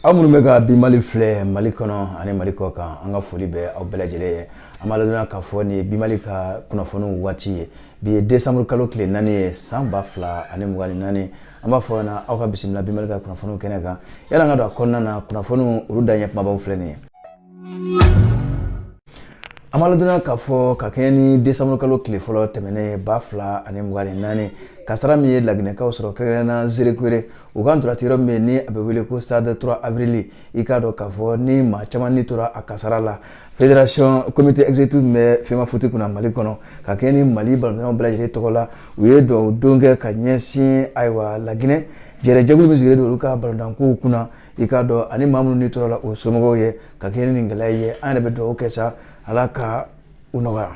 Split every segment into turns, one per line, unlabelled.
Aw minnu bɛ ka bi Mali filɛ Mali kɔnɔ ani Mali kɔ kan, an ka foli bɛ aw bɛɛ lajɛlen ye. An b'a ladɔnniya k'a fɔ nin ye bi Mali ka kunnafoniw waati ye. Bi ye décembre kalo tile 4 ye, san 2024. An b'a fɔ na aw ka bisimila bi Mali ka kunnafoniw kɛnɛ kan. Yala an ka don a kɔnɔna na, kunnafoniw olu daɲɛ kumabaw filɛ nin ye. An b'a ladɔnniya k'a fɔ ka kɛɲɛ ni décembre kalo tile fɔlɔ tɛmɛnen 2024, kasara min ye Laginɛkaw sɔrɔ, kɛrɛnkɛrɛnnenya Nzerekore, u ka ntolati yɔrɔ min ni a bɛ wele ko stade 3 avril, i k'a dɔn k'a fɔ ni maa caman ni tora a kasara la. Fédération, comité exécutif min bɛ FEMAFOOT kunna Mali kɔnɔ, ka kɛɲɛ ni Mali balontannaw bɛɛ lajɛlen tɔgɔ la, u ye dugawu don kɛ ka ɲɛsin ayiwa Laginɛ jɛrɛjɛkulu min sigilen don olu ka balontankow kunna, i k'a dɔn ani maa minnu ni tora la, o somɔgɔw ye, ka kɛɲɛ ni nin gɛlɛya ye. An yɛrɛ bɛ dugawu kɛ sa, Ala ka u nɔgɔya.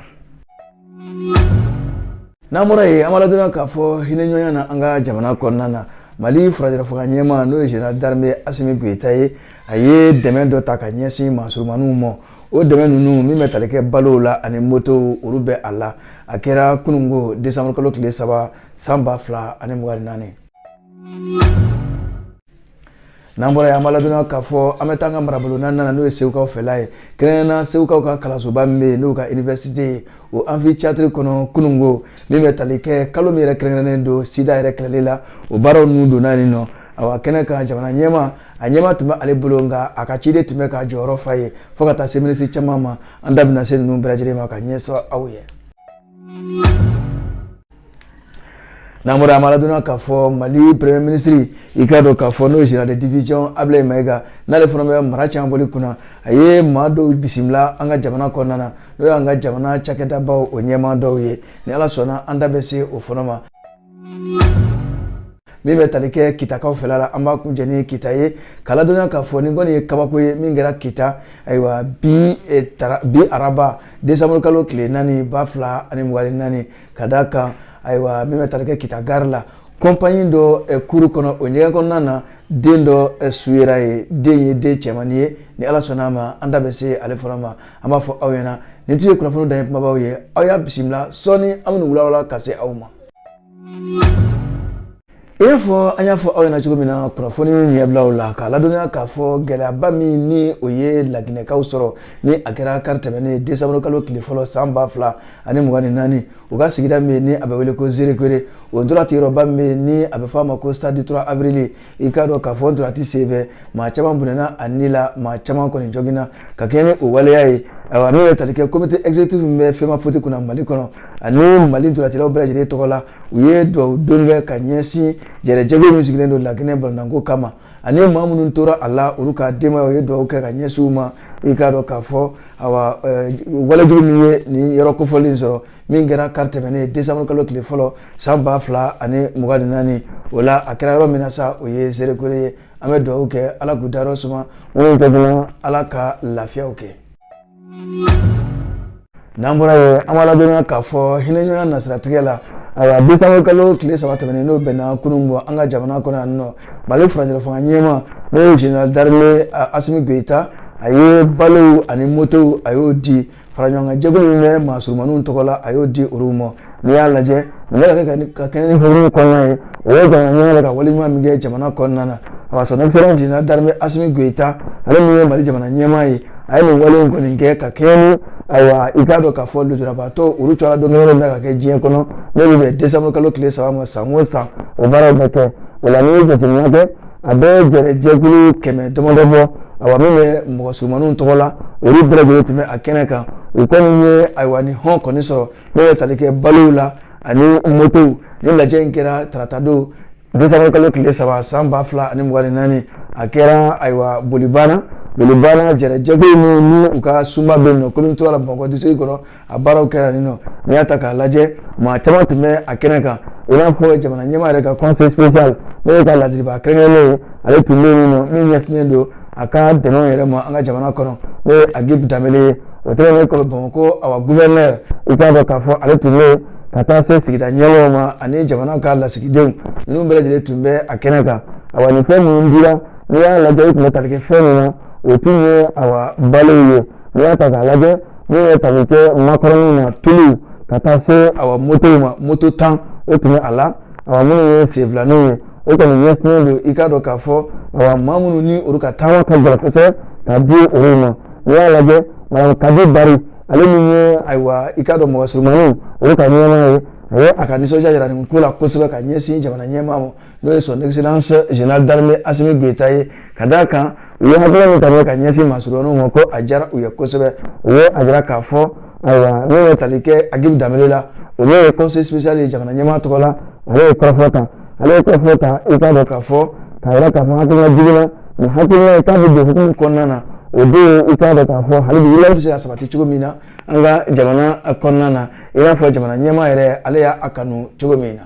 N'an bɔra yen, an b'a ladɔnniya k'a fɔ hinɛɲɔgɔnya na an ka jamana kɔnɔna na, Mali furancɛla fanga ɲɛmaa, n'o ye général d'armée Asimi Goyita ye, a ye dɛmɛ dɔ ta ka ɲɛsin maasurunmaninw ma. O dɛmɛ ninnu min bɛ tali kɛ balow la ani motow, olu bɛ a la. A kɛra kununko décembre kalo tile 3, san 2024. N'an bɔra yen, an b'a ladɔnniya k'a fɔ an bɛ taa an ka marabolo naaninan na, n'o ye Segukaw fɛla ye, kɛrɛnkɛrɛnnenya Segukaw ka kalansoba min bɛ yen, n'o ka université ye, o amphithéâtre kɔnɔ kununko, min bɛ tali kɛ kalo min yɛrɛ kɛrɛnkɛrɛnnen don sida yɛrɛ kɛlɛli la, o baaraw ninnu donna yen nɔ. Awa, kɛnɛ kan, jamana ɲɛmaa, a ɲɛmaa tun bɛ ale bolo, nka a ka ciden tun bɛ k'a jɔyɔrɔ fa ye, fo ka taa se minisiri caman ma. An da bɛna se ninnu bɛɛ lajɛlen ma ka ɲɛsɔn aw ye. N'an bɔra, an b'a ladɔnniya k'a fɔ Mali premier ministre, i k'a dɔn k'a fɔ n'o ye général de division Ablaye Mayiga, n'ale fana bɛ mara camanboli kunna, a ye maa dɔw bisimila an ka jamana kɔnɔna na, n'o y'an ka jamana cakɛdabaw o ɲɛmaa dɔw ye. Ni Ala sɔnna, an da bɛ se o fana ma. Min bɛ tali kɛ Kitakaw fɛla la, an b'a kuncɛ ni Kita ye, k'a ladɔnniya k'a fɔ nin kɔni ye kabako ye min kɛra Kita. Ayiwa, bi bi araba décembre kalo tile 4, 2024, ka d'a kan ayiwa min bɛ tali kɛ Kita gare la, compagnie dɔ kuru kɔnɔ, o ɲɛgɛn kɔnɔna na, den dɔ su yera ye. Den ye den cɛmannin ye. Ni Ala sɔnna a ma, an da bɛ se ale fana ma. An b'a fɔ aw ɲɛna nin tun ye kunnafoni dan ye kumabaw ye. Aw y'a bisimila, sɔɔni an bɛna wulawula ka se aw ma. I n'a fɔ an y'a fɔ aw ɲɛna cogo min na kunnafoni ɲɛbilaw la, k'a ladɔnniya k'a fɔ gɛlɛyaba min ni o ye Laginɛkaw sɔrɔ, ni a kɛra kari tɛmɛnen décembre kalo tile fɔlɔ, san 2024, u ka sigida min ni a bɛ wele ko Nzerekore, o ntolati yɔrɔba min bɛ yen ni a bɛ fɔ a ma ko stade 3 avril, i k'a dɔn k'a fɔ ntolati senfɛ, maa caman bɔnɛna a ni la, maa caman kɔni joginna. Ka kɛɲɛ ni o waleya ye, ayiwa, min bɛ tali kɛ comité exécutif min bɛ FEMAFOOT kunna Mali kɔnɔ ani Mali ntolacilaw bɛɛ lajɛlen tɔgɔ la, u ye dugawu don kɛ ka ɲɛsin jɛrɛjɛkulu min sigilen don Laginɛ balontanko kama ani maa minnu tora a la, olu ka denbayaw ye dugawu kɛ ka ɲɛsin u ma. I k'a dɔn k'a fɔ awa walejugu min ye nin yɔrɔ kofɔlen sɔrɔ, min kɛra kari tɛmɛnen décembre kalo tile fɔlɔ, san 2024, o la a kɛra yɔrɔ min na sa, o ye Nzerekore ye. An bɛ dugawu kɛ, Ala k'u dayɔrɔ suma, minnu joginna, Ala ka lafiyaw kɛ. N'an bɔra yen, an b'a ladɔnniya k'a fɔ hinɛɲɔgɔnya nasiratigɛ la, ayiwa, décembre kalo tile 3 tɛmɛnen, n'o bɛnna kunun bɔ, an ka jamana kɔnɔ yan nɔ, Mali furancɛla fanga ɲɛmaa, n'o ye général d'armée Asimi Goyita, a ye balow ani motow, a y'o di faraɲɔgɔnkan jɛkulu min bɛ maa surunmaninw tɔgɔ la, a y'o di olu ma. N'i y'a lajɛ, nin bɛ ka kɛ ka kɛɲɛ ni hukumu kɔnɔna ye, o ye jamana ɲɛmaa ka waleɲuman min kɛ jamana kɔnɔna na. A son excellence général d'armée Asimi Goyita, ale min ye Mali jamana ɲɛmaa ye, a ye nin wale in kɔni kɛ ka kɛɲɛ ni ayiwa i k'a dɔn k'a fɔ lujuratɔ olu tɔgɔla don kelen bɛ ka kɛ diɲɛ kɔnɔ, n'o bɛ bɛn décembre kalo tile 3 ma san o san, o baaraw bɛ kɛ. O la, n'i ye jateminɛ kɛ, a bɛ jɛrɛjɛkulu 100 damadɔ bɔ, awa, min bɛ mɔgɔ surunmaninw tɔgɔ la, olu bɛɛ lajɛlen tun bɛ a kɛnɛ kan. U kɔni ye ayiwa ni hɔn kɔni sɔrɔ, n'o bɛ tali kɛ balow la ani motow. Ni lajɛ in kɛra tarata don, décembre kalo tile 3, san 2024. A kɛra ayiwa Bolibana, Bolibana jɛrɛjɛkulu min ni u ka sunba bɛ yen nɔ, commune 3 la, Bamakɔ district kɔnɔ, a baaraw kɛra nin nɔ. N'i y'a ta k'a lajɛ, maa caman tun bɛ a kɛnɛ kan, i n'a fɔ jamana ɲɛmaa yɛrɛ ka conseil spécial, n'o ye ka ladiliba kɛrɛnkɛrɛnnen ye, ale tun bɛ yen nɔ, min ɲɛsinnen don a ka dɛmɛw yɛrɛ ma an ka jamana kɔnɔ, n'o ye Agib Danbele ye. O tɛmɛnen kɔfɛ, Bamakɔ awa gouverneur, i k'a dɔn k'a fɔ ale tun bɛ yen, ka taa se sigida ɲɛmɔgɔw ma ani jamana ka lasigidenw, ninnu bɛɛ lajɛlen tun bɛ a kɛnɛ kan. Awa, nin fɛn minnu dira, n'i y'a lajɛ, i tun bɛ tali kɛ fɛn min na, o tun ye awa balow ye. N'i y'a ta k'a lajɛ, min bɛ tali kɛ makɔrɔni na, tulu, ka taa se awa motow ma, moto 10, o tun bɛ a la. Awa, minnu ye senfilaninw ye, o kɔni ɲɛsinnen don i k'a dɔn k'a fɔ awa maa minnu ni olu ka taama ka gɛlɛn kosɛbɛ ka di olu ma. N'i y'a lajɛ, madame Kadi Bari, ale min ye ayiwa i k'a dɔn mɔgɔ surunmaninw olu ka ɲɛmaa ye, a ye a ka nisɔndiya jira nin ko la kosɛbɛ ka ɲɛsin jamana ɲɛmaa ma, n'o ye son excellence général d'armée Assimi Goïta ye, ka d'a kan u ye hakilina min ta ka ɲɛsin maa surunmaninw ma, ko a diyara u ye kosɛbɛ. U ye a jira k'a fɔ ayiwa min bɛ tali kɛ Agib Danbele la, o min ye conseiller spécial ye jamana ɲɛmaa tɔgɔ la, ale ye kɔrɔfɔ ta, ale ye kɔrɔfɔ ta i k'a dɔn k'a fɔ k'a jira k'a fɔ hakilina jiginna nin hakilina ye k'a bɛ don hukumu kɔnɔna na. O don i k'a dɔn k'a fɔ hali bi wuli bɛ se ka sabati cogo min na an ka jamana kɔnɔna na, i n'a fɔ jamana ɲɛmaa yɛrɛ ale y'a kanu cogo min na.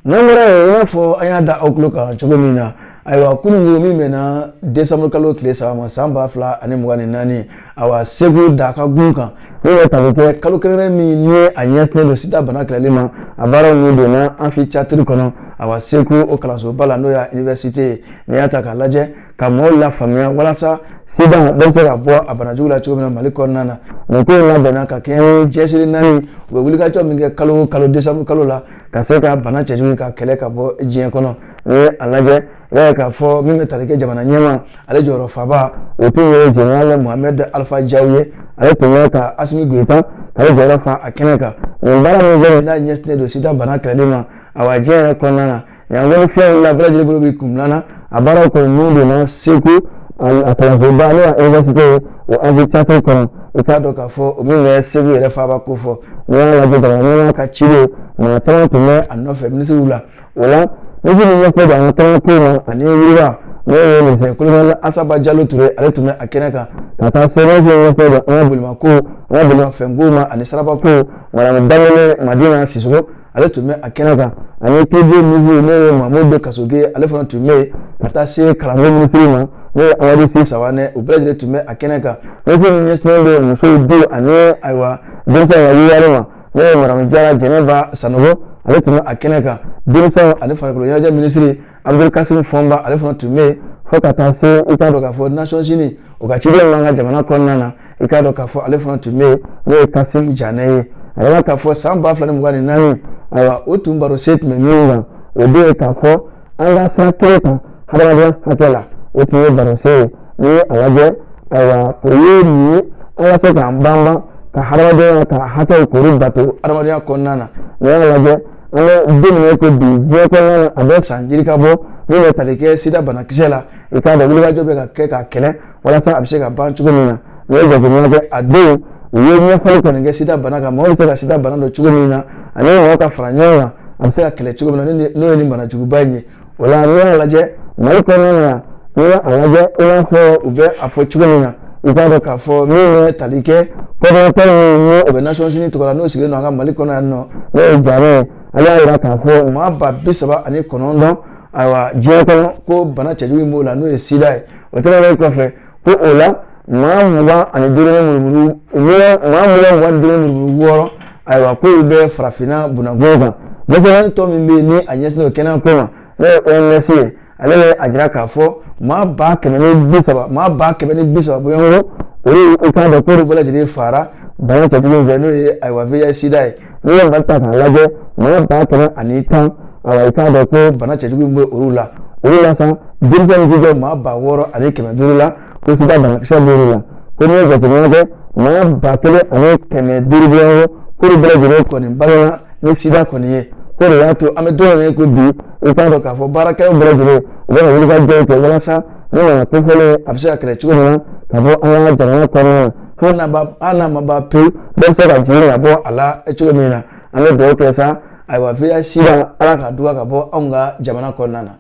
N'an bɔra yen, i n'a fɔ an y'a da aw tulo kan cogo min na, ayiwa kununko min bɛnna décembre kalo tile 3 ma san 2024, awa Segu Daka gun kan, min bɛ tali kɛ kalo kɛrɛnkɛrɛn min ni a ɲɛsinnen don sida bana kɛlɛli ma, a baaraw min donna amphithéâtre kɔnɔ, awa Segu o kalansoba la, n'o y'a université ye. N'i y'a ta k'a lajɛ, ka mɔgɔw lafaamuya walasa sida bɛɛ bɛ se ka bɔ a banajugu la cogo min na Mali kɔnɔna na. Nin ko in labɛnna ka kɛɲɛ ni diɲɛ naani u bɛ wulikajɔ min kɛ kalo o kalo décembre kalo la, ka se ka bana cɛjugu ka kɛlɛ ka bɔ diɲɛ kɔnɔ. N'i ye a lajɛ, i b'a ye k'a fɔ min bɛ tali kɛ jamana ɲɛmaa ale jɔyɔrɔ faba, o tun ye général Mohamed Alpha Diaw ye. Ale tun bɛ ka Assimi Goïta k'ale jɔyɔrɔ fa a kɛnɛ kan. Nin baara min bɛ n'a ɲɛsinnen don sida bana kɛlɛli ma, awa diɲɛ yɛrɛ kɔnɔna na, ɲangoni fiyɛw la bɛɛ lajɛlen bolo bɛ kun na. A baaraw kɔni min donna Segu a kalansoba, n'o y'a université ye, o amphithéâtre kɔnɔ, i k'a dɔn k'a fɔ o min bɛ Segu yɛrɛ faaba ko fɔ. N'i y'a lajɛ, jamana ɲɛmaa ka ciden maa caman tun bɛ a nɔfɛ minisiriw la. O la minisiri min ɲɛfɔ don an ka kɛnɛya ko ma ani yiriwa, n'o ye ministre colonel Asaba Jalo Ture, ale tun bɛ a kɛnɛ kan, ka taa se minisiri ɲɛfɔ don an ka bolimako, an ka bolimafɛnko ma ani sirabako, madame Danbele Madina Sisoko, ale tun bɛ a kɛnɛ kan, ani PG ministre n'o ye Mamudu Kasoge, ale fana tun bɛ yen, ka taa se kalanko minisiri ma, n'o ye Amadu Si Sawanɛ, o bɛɛ lajɛlen tun bɛ a kɛnɛ kan. Minisiri min ɲɛsinnen don musow du ani ayiwa denmisɛnw ka yiriwali ma, n'o ye madame Jara Jɛnɛba Sanogo, ale tun bɛ a kɛnɛ kan. Denmisɛnw ani farikolo ɲɛnajɛ minisiri Abdul Kasim Fɔnba, ale fana tun bɛ yen, fo ka taa se i k'a dɔn k'a fɔ Nations Unies o ka ciden b'an ka jamana kɔnɔna na, i k'a dɔn k'a fɔ ale fana tun bɛ yen, n'o ye Kasim Janɛ ye. A yɛrɛ k'a fɔ san 2024, ayiwa o tun baro se tun bɛ min kan, o de ye k'a fɔ an ka sira kelen ta hadamadenya hakɛ la. O tun ye baro se ye. N'i ye a lajɛ, ayiwa o ye nin ye, an ka se k'an banban ka hadamadenya ka hakɛw k'olu bato hadamadenya kɔnɔna na. N'i y'a lajɛ, an bɛ don min na ko bi, diɲɛ kɔnɔna na, a bɛ san jiri ka bɔ min bɛ tali kɛ sida banakisɛ la, i k'a dɔn wulikajɔ bɛ ka kɛ k'a kɛlɛ walasa a bɛ se ka ban cogo min na. N'i ye jateminɛ kɛ, a don u ye ɲɛfɔli kɔni kɛ sida bana kan, mɔgɔw bɛ se ka sida bana dɔn cogo min na, ani mɔgɔw ka fara ɲɔgɔn kan, a bɛ se ka kɛlɛ cogo min na, n'o ye nin banajuguba in ye. O la n'i y'a lajɛ Mali kɔnɔna na, n'i y'a lajɛ i n'a fɔ u bɛ a fɔ cogo min na, i k'a dɔn k'a fɔ min bɛ tali kɛ coordonnateur min ye, o bɛ Nations Unies tɔgɔ la, n'o sigilen don an ka Mali kɔnɔ yan nɔ, n'o ye Janɛ ye, ale y'a jira k'a fɔ maa 39,000, ayiwa diɲɛ kɔnɔ, ko bana cɛjugu in b'o la, n'o ye sida ye. O tɛmɛnen kɔfɛ, ko o la maa 25 murumuru, maa 25 murumuru 6, ayiwa k'olu bɛ farafinna bunakun kan. Dɛsɛbagatɔ tɔ min bɛ yen ni a ɲɛsinnen don kɛnɛya ko ma, n'o ye OMS ye, ale ye a jira k'a fɔ maa 130, maa 130 bɔɲɔgɔnko, olu i k'a dɔn k'olu bɛɛ lajɛlen fara bana cɛjugu in fɛ, n'o ye ayiwa VIH sida ye. N'i ye Mali ta k'a lajɛ, maa 110, ayiwa i k'a dɔn ko bana cɛjugu in bɛ olu la. Olu la sa, denmisɛnnin bɛ jɔ maa 6500 la, ko sida banakisɛ b'olu la. Ko n'i ye jateminɛ kɛ, maa 1500 bɔɲɔgɔnko, k'olu bɛɛ lajɛlen kɔni bangena ni sida kɔni ye. Ko de y'a to an bɛ don min na ko bi, i k'a dɔn k'a fɔ baarakɛlaw bɛɛ lajɛlen u bɛ ka wulikajɔw kɛ walasa ni nana kofɔlen a bɛ se ka kɛlɛ cogo min na ka bɔ an ka jamana kɔnɔna na, hali n'a ma ban pewu, bɛɛ bɛ se ka jigin ka bɔ a la cogo min na. An bɛ dugawu kɛ sa, ayiwa VIH sida, Ala ka duga ka bɔ anw ka jamana kɔnɔna na.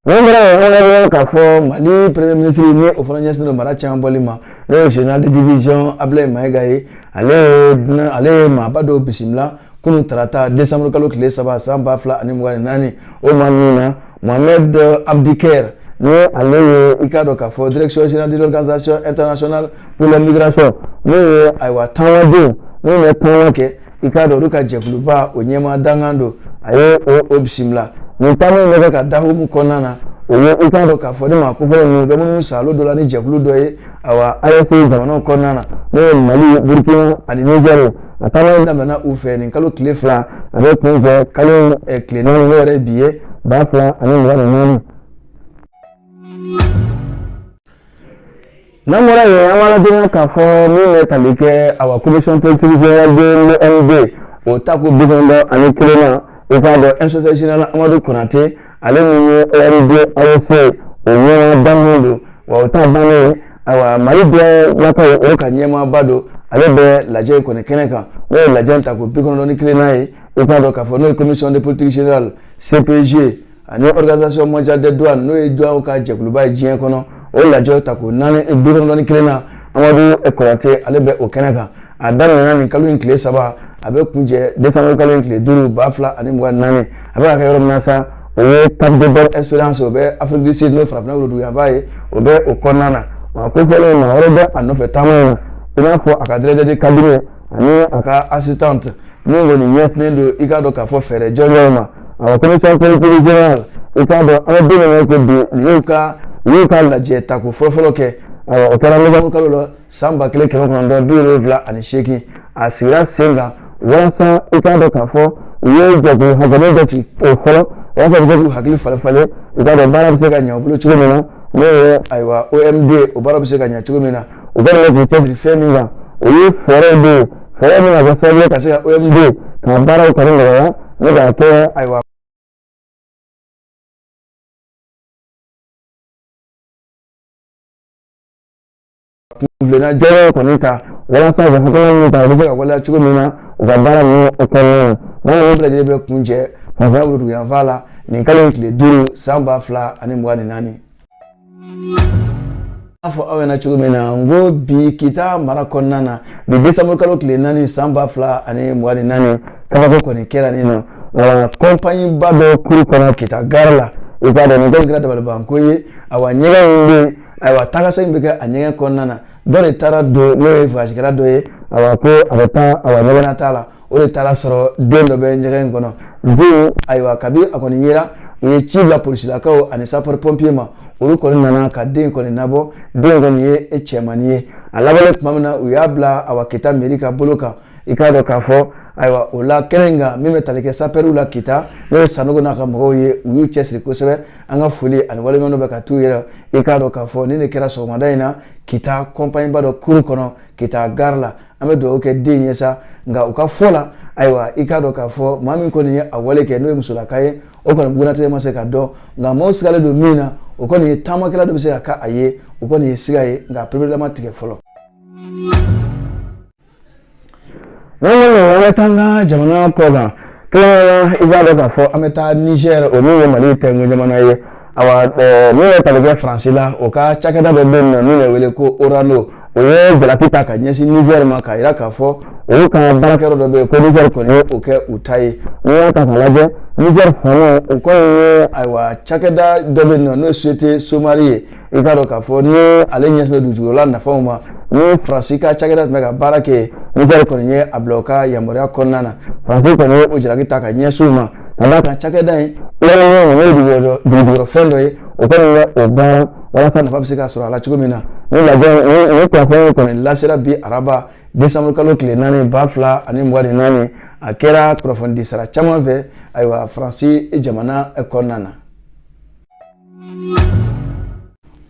N'an bɔra yen, an ka k'a fɔ Mali premier ministre ni o fana ɲɛsinnen don mara caman bɔli ma, n'o ye général de division Abdoulaye Maïga ye, ale ye maaba dɔw bisimila kunun tarata décembre kalo tile 3 san 2024. O maa ninnu na, Mohamed Abdiker, ni ale ye i k'a dɔn k'a fɔ direction générale de l'organisation internationale pour la migration, n'o ye ayiwa taamadenw minnu bɛ taama kɛ, i k'a dɔn olu ka jɛkuluba o ɲɛmaa dankan don, a ye o bisimila. Nin taama in bɛ kɛ ka da hukumu kɔnɔna na, o ye i k'a dɔn k'a fɔ ni maa kofɔlen ninnu bɛ minnu salo dɔ la ni jɛkulu dɔ ye, ayiwa AES jamanaw kɔnɔna na, n'o ye Mali, Burukina ani Nizɛri ye. A taama in daminɛna u fɛ nin kalo tile 2. A bɛ kuncɛ kalo tile 4, n'o yɛrɛ bi ye, 2024. N'an bɔra yen, an b'a ladɔnniya k'a fɔ min bɛ tali kɛ awa commission politique générale de l'OMD, o tako 91 na, i k'a dɔn inspecteur général Amadu Konate, ale min ye OMD AOC o ɲɛmaa daminɛ don, wa o ta bannen, ayiwa Mali bɛɛ lakaw o ka ɲɛmaaba don. Ale bɛ lajɛ in kɔni kɛnɛ kan, n'o ye lajɛ in tako 91 ye. I k'a dɔn k'a fɔ n'o ye commission de politique générale CPG ani organisation mondiale des douanes, n'o ye douane ka jɛkuluba ye diɲɛ kɔnɔ, o lajɛ tako 91 na, Amadu Konate ale bɛ o kɛnɛ kan. A daminɛna nin kalo in tile 3, a bɛ kuncɛ décembre kalo in tile 5 2024. A bɛ ka kɛ yɔrɔ min na sa, o ye Cap de Bonne Espérance, o bɛ Afrique du Sud, n'o ye farafinna woroduguyanfan ye, o bɛ o kɔnɔna na. Wa ko fɔlen maa wɛrɛ bɛ a nɔfɛ taama in na, i n'a fɔ a ka directeur de cabinet ani a ka assistante min kɔni ɲɛsinnen don, i k'a dɔn k'a fɔ fɛɛrɛ jɔnjɔnw ma. Awa commission politique générale, i k'a dɔn an bɛ don min na ko bi, u y'u ka lajɛ tako fɔlɔfɔlɔ kɛ. Ayiwa, o kɛra novembre kalo la san 1978. A sigira sen kan walasa i k'a dɔn k'a fɔ u ye jɛkulu hakɛnin dɔ ci o fɔlɔ, walasa u bɛ se k'u hakili falen falen, i k'a dɔn baara bɛ se ka ɲɛ u bolo cogo min na, n'o ye ayiwa OMD, o baara bɛ se ka ɲɛ cogo min na. U kɔni bɛ k'u cɛsiri fɛn min kan, o ye fɛɛrɛw de ye, fɛɛrɛ min ka kɛ sababu ye ka se ka OMD ka baaraw kɔni nɔgɔya, ne k'a kɛ ayiwa kuntilenna jɔyɔrɔ kɔni ta, walasa u ka hakilina min ta, u bɛ se ka waleya cogo min na u ka baara ninnu kɔnɔna na. Ninnu bɛɛ lajɛlen bɛ kuncɛ farafinna woroduguyanfan la nin kalo in tile 5 san 2024. N'a fɔ aw ɲɛna cogo min na, n ko bi Kita mara kɔnɔna na, bi décembre kalo tile 4 san 2024, kabako kɔni kɛra nin nɔ, awa compagnie ba dɔ kuru kɔnɔ Kita gare la. I k'a dɔn nin kɔni kɛra dabalibanko ye. Awa ɲɛgɛn in bɛ yen, ayiwa taakasegin bɛ kɛ a ɲɛgɛn kɔnɔna na. Dɔ de taara don, n'o ye voyage dɔ ye, ayiwa ko a bɛ taa awa ɲɛgɛnna la, o de taara sɔrɔ den dɔ bɛ ɲɛgɛn in kɔnɔ. Den, ayiwa kabi a kɔni yera, u ye ci bila polisilakaw ani sapeur pompier ma. Olu kɔni nana ka den kɔni nabɔ. Den kɔni ye cɛmannin ye. A labanlen tuma min na, u y'a bila awa Kita mairie ka bolo kan. I k'a dɔn k'a fɔ ayiwa o la kɛnɛ in kan, min bɛ tali kɛ sapeurw la Kita, n'o ye Sanogo n'a ka mɔgɔw ye, u y'u cɛsiri kosɛbɛ. An ka foli ani waleɲumandɔn bɛ ka t'u yɛrɛ. I k'a dɔn k'a fɔ nin de kɛra sɔgɔmada in na Kita compagnie ba dɔ kuru kɔnɔ Kita gare la. An bɛ dugawu kɛ den ye sa, nka u ka fɔ la, ayiwa i k'a dɔn k'a fɔ maa min kɔni ye a wale kɛ, n'o ye musolaka ye, o kɔni bugunnatigɛ ma se ka dɔn, nka maaw sigalen don min na, o kɔni ye taamakɛla dɔ bɛ se ka kɛ a ye, o kɔni ye siga ye, nka pereperelama tigɛ fɔlɔ. N'an an bɛ taa an ka jamana kɔ kan kɛrɛnkɛrɛnnenya, i b'a dɔn k'a fɔ an bɛ taa Niger, o min ye Mali tɛnku jamana ye. Awa min bɛ tali kɛ Faransi la, o ka cakɛda dɔ bɛ yen nɔ min bɛ wele ko Orano, o ye jalaki ta ka ɲɛsin Niger ma, k'a jira k'a fɔ olu ka baarakɛyɔrɔ dɔ bɛ yen ko Niger kɔni ye o kɛ u ta ye. N'i y'a ta k'a lajɛ, Niger faamaw o kɔni ye ayiwa cakɛda dɔ bɛ yen nɔ n'o ye société Somari ye, i k'a dɔn k'a fɔ ni ale ɲɛsinnen dugujukɔrɔla nafaw ma, ni Faransi ka cakɛda tun bɛ ka baara kɛ, Niger kɔni ye a bila u ka yamaruya kɔnɔna na. Faransi kɔni ye o jalaki ta ka ɲɛsin u ma, ka d'a kan cakɛda in n'o ye dugujukɔrɔfɛn dɔ ye, o kɔni bɛ o baara walasa nafa bɛ se ka sɔrɔ a la cogo min na. Ni lajɛ ni kunnafoni kɔni lasera bi araba décembre kalo tile 4 2024, a kɛra kunnafonidi sira caman fɛ, ayiwa Faransi jamana kɔnɔna na.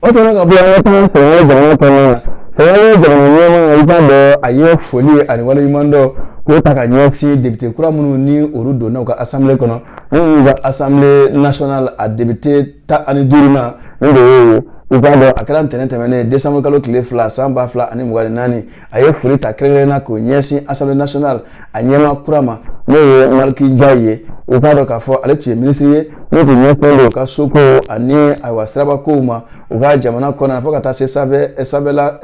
O tɛmɛnen ka bɔ yen, an ka taa Senegal jamana kɔnɔna na. Senegal jamana ɲɛmaa, i b'a dɔn a ye foli ani waleɲumandɔn k'o ta ka ɲɛsin député kura minnu ni olu donna u ka assemblée kɔnɔ, minnu y'u ka assemblée nationale a député 15nan ni de y'o ye. I k'a dɔn a kɛra ntɛnɛn tɛmɛnen décembre kalo tile 2 san 2024. A ye foli ta kɛrɛnkɛrɛnnenya k'o ɲɛsin assemblée nationale a ɲɛmaa kura ma, n'o ye Malick Ndiaye ye. I k'a dɔn k'a fɔ ale tun ye minisiri ye n'o tun ɲɛsinnen don u ka soko ani ayiwa siraba kow ma u ka jamana kɔnɔna, fo ka taa se sanfɛla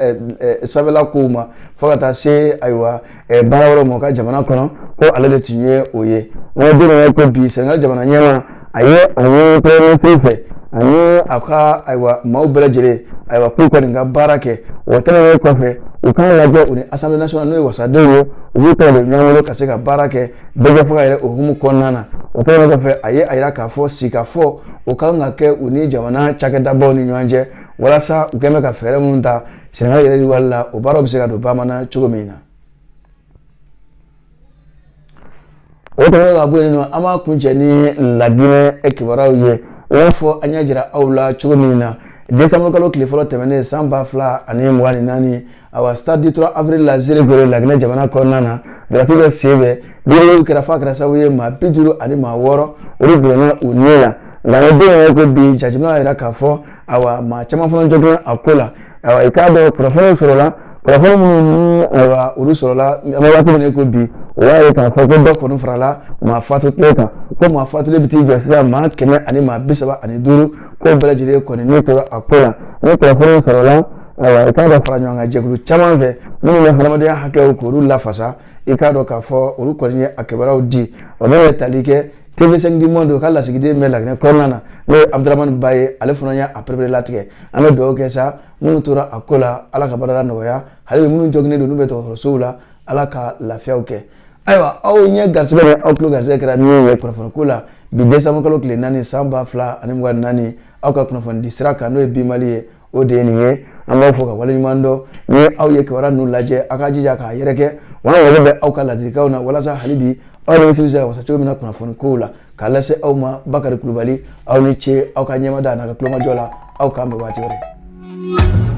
kow ma, fo ka taa se ayiwa baara wɛrɛw ma u ka jamana kɔnɔ, ko ale de tun ye o ye. An bɛ don min na ko bi, Senegal jamana ɲɛmaa a ye a ɲini premier ministre fɛ ani a ka ayiwa maaw bɛɛ lajɛlen, ayiwa k'u kɔni ka baara kɛ. O tɛmɛnen kɔfɛ, u k'a lajɛ u ni assemblée nationale, n'o ye wasadenw ye, u b'u tɛgɛ don ɲɔgɔn bolo ka se ka baara kɛ bɛɛ fɔ ka yɛrɛ o hukumu kɔnɔna na. O tɛmɛnen kɔfɛ, a ye a jira k'a fɔ sigikafɔ o ka kan ka kɛ u ni jamana cakɛdabaw ni ɲɔgɔn cɛ, walasa u kɛn bɛ ka fɛɛrɛ minnu ta Senegal yɛrɛ yiriwali la, o baaraw bɛ se ka don bamanan cogo min na. O tɛmɛnen ka bɔ yen nɔ, an b'a kuncɛ ni Laginɛ kibaruyaw ye. O y'a fɔ an y'a jira aw la cogo min na, décembre kalo tile fɔlɔ tɛmɛnen san 2024, awa, stade du 3 avril la Zérékoré, Laginɛ jamana kɔnɔna na, jalaki dɔ sen fɛ, degeli kɛra f'a kɛra sababu ye maa 56 olu bɔnna u ni la. Nka an bɛ don min na ko bi, jateminɛ y'a jira k'a fɔ, awa, maa caman fana joginna a ko la. Ayiwa, i k'a dɔn kunnafoniw sɔrɔla, kunnafoni minnu ni, ayiwa, olu sɔrɔla an bɛ waati min na ko bi, o y'a ye k'a fɔ ko dɔ kɔni farala maa fatulen kan, ko maa fatulen bɛ t'i jɔ sisan maa 135, k'o bɛɛ lajɛlen kɔni n'u tora a ko la. Ni kunnafoni sɔrɔla, ayiwa, i k'a dɔn fara ɲɔgɔn kan jɛkulu caman fɛ minnu bɛ hadamadenya hakɛw k'olu lafasa, i k'a dɔn k'a fɔ olu kɔni ye a kibaruyaw di. O bɛ tali kɛ TV5 du Monde ka lasigiden bɛ Laginɛ kɔnɔna na, n'o ye Abudramani Ba ye, ale fana y'a perepere latigɛ. An bɛ dugawu kɛ sa, minnu tora a ko la, Ala ka barada nɔgɔya. Hali minnu joginnen don, n'u bɛ dɔgɔtɔrɔsow la, Ala ka lafiyaw kɛ. Ayiwa, aw ɲɛ garisɛgɛ ni aw tulo garisɛgɛ kɛra min ye kunnafoni ko la bi, décembre kalo tile 4 san 2024, aw ka kunnafoni di sira kan, n'o ye Bi Mali ye, o de ye nin ye. An b'aw fo ka waleɲuman dɔn. Ni aw ye kibaruya ninnu lajɛ, aw ka jija k'a yɛrɛkɛ wa. An mago bɛ aw ka ladilikanw na walasa hali bi aw ni bɛ se ka wasa cogo min na kunnafoni kow la k'a lase aw ma. Bakari Kulubali, aw ni ce aw ka ɲɛmada n'a ka tulomajɔ la. Aw k'an bɛn waati wɛrɛ.